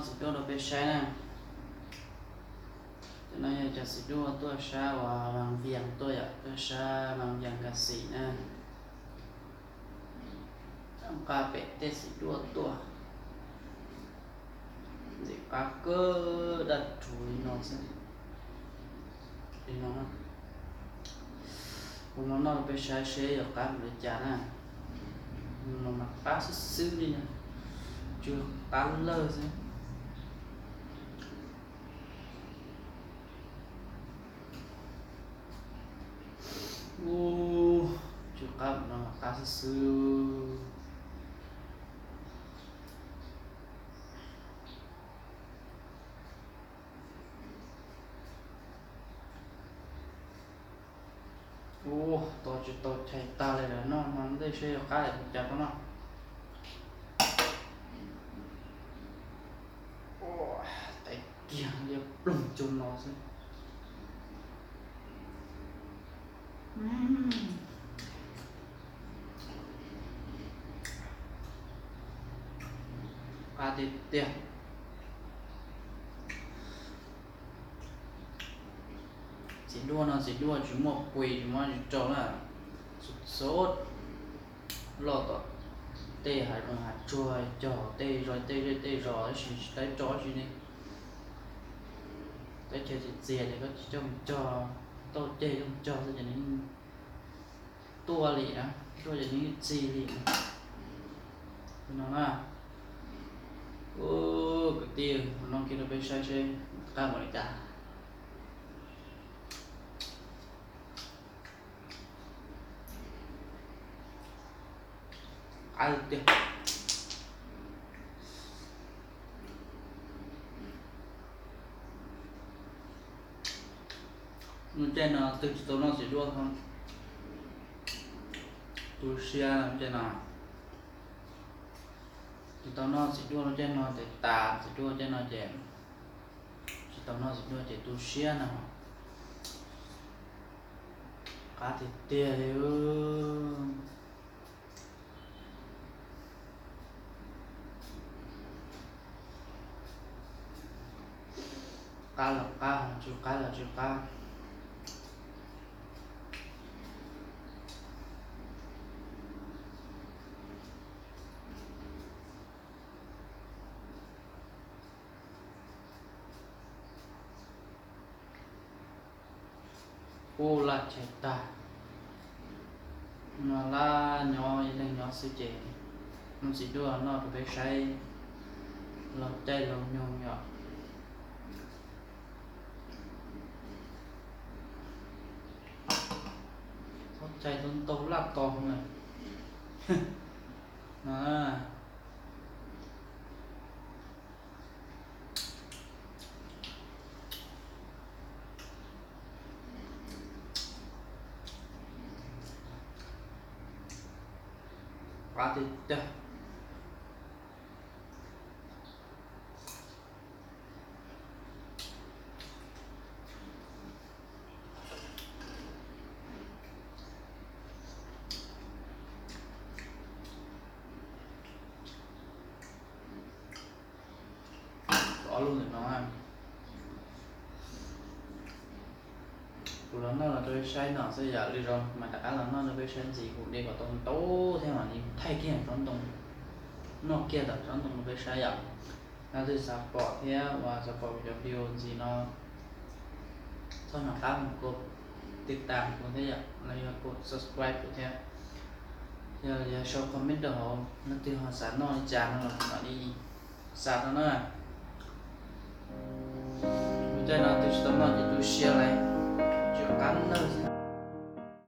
Txiv duaj rau peb saib na. Cov no yog cov txiv duaj tuaj sab uas Vaj Vias tuaj yom, tuaj sab Vaj Vias nkag xim na. Nqa pem tej txiv duaj tuaj, ntxim qab kawg, daj rhuv li no xwb. Li no, ua no noj rau peb saib seb yuav qab npaum li cas na. No mas qab xwb xwb li na, tsuas qab lawg xwb. Ub, tsuas qab no mas qab xwb xwb. Ub, tos tsis tau chais tag li lawm, noj no ntej seb yuav qab li cas rau no. Tais kiag liab ploog cuag no xwb. Qab tiag tiag. Txiv duaj no txiv duaj tsis muaj pui, tsis muaj tsis rau na, xub loj tom tej hav zoov hav tsuag, cog tej zos tej zej tej zos tab sis tsis tau rau tab sis ne, teb chaws txias txias ces koj tsis coj mus cog, tauj ceg coj mus cog xwb ces nws tuaj li na, tuaj ces nws txi li na. Li no na. Ub, kwv tij, no kiag rau peb saib seb qab npaum li cas. Qab tiag. Lub caij no twg tsis tau noj txiv duaj, tu siab lub caij no. Tsis tau noj txiv duaj lub caij no ces tas, txiv duaj caij no ces tsis tau noj txiv duaj ces tu siab na. Qab tiag tiag li. Qab los qab, tsis qab los tsis qab. Ub, laj chais tag. No laj nyob ib leeg nyob xwb ces muab txiv duaj noj rau peb saib laug caij laug nyoog yom. Txhob chais tau ntau laj tos na. Qab tiag tiag. Ob lub ntawm no, kuv los noj los rau peb saib no xwb yom, lwm zaus mas rov qab los noj rau peb saib ntxiv, kuv de kom tau ntau thiab mam li thaij kiag tsob ntoo, noj kiag tom tsob ntoo rau peb saib yom. Leej twg xav pom thiab uas xav pom kuv cov video ntxiv no, txhob nco qab mus kos tiv tam kuv thiab yom, los yog kos subscribe kuv thiab. Yog, yog sau comment rau hauv, leej twg ho xav noj li cas no los mam li xa rau na. Lub caij no twb tsis tau noj ces tu siab lawm, tsis qab noj xwb.